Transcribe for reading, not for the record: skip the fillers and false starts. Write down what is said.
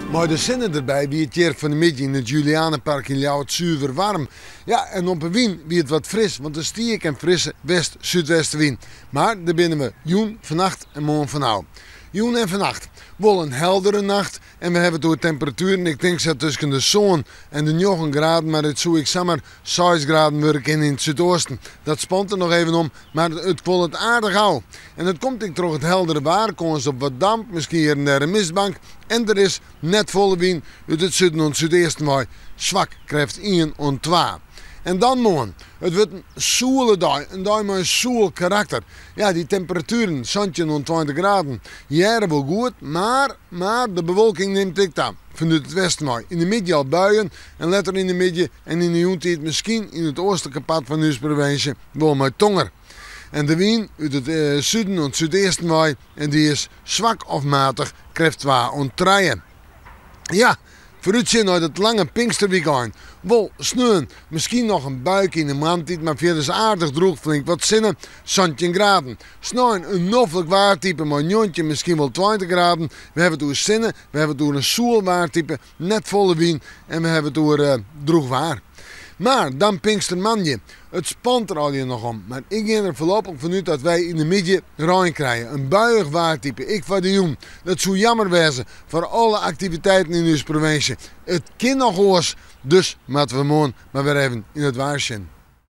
Mei de sinne derby wie it hjir fan 'e middei yn it Julianapark yn Ljouwert suver waarm. Ja, en op 'e wyn wie it wat fris, want der stie ek in frisse west-súdwestewyn. Mar dêr binne we jûn, fannacht en moarn fan ôf. Jûn en fannacht wol in heldere nacht en we hawwe it oer temperatueren, ik tink sa tusken de sân en de njoggen graden, mar it soe ek samar seis graden wurde kinne yn it súdoasten. Dat spant der noch even om, mar it kuollet aardich ôf. En dat komt ek troch it heldere waar, kâns op wat damp, miskien hjir en dêr in mistbank. En der is net folle wyn út it suden oant súdeasten wei, swak, krêft ien oant twa. En dan moarn. It wurdt in soele dei, in dei mei in soel karakter. Ja, dy temperatueren, 17 oant 20 graden, hearre wol goed, mar, mar de bewolking nimt ek ta. Fanút it westen wei yn de middei al buien en letter yn de middei en yn de jûntiid miskien yn it oastlike part fan ús provinsje wol mei tonger. En de wyn út it suden oant súdeasten wei en dy is swak of matich, krêft twa oant trije. Ja, foarútsjen nei dat lange Pinksterwykein. Wol sneon miskien noch in buike yn de moarntiid, mar fierders aardich drûch, flink wat sinne, 17 graden. Snein in noflik waartype mei 19, miskien wol 20 graden. We hawwe it oer sinne, we hawwe it oer in soel waartype, net folle wyn en we hawwe it oer drûch waar. Mar dan Pinkstermoandei. It spant der allegear noch om, mar ik gean der foarlopich fanút dat wy yn de middei rein krije. In buiïch waartype, ek foar de jûn. Dat soe jammer wêze foar alle aktiviteiten yn ús provinsje. It kin noch oars, dus moatte we moarn mar wer even yn it waar sjen.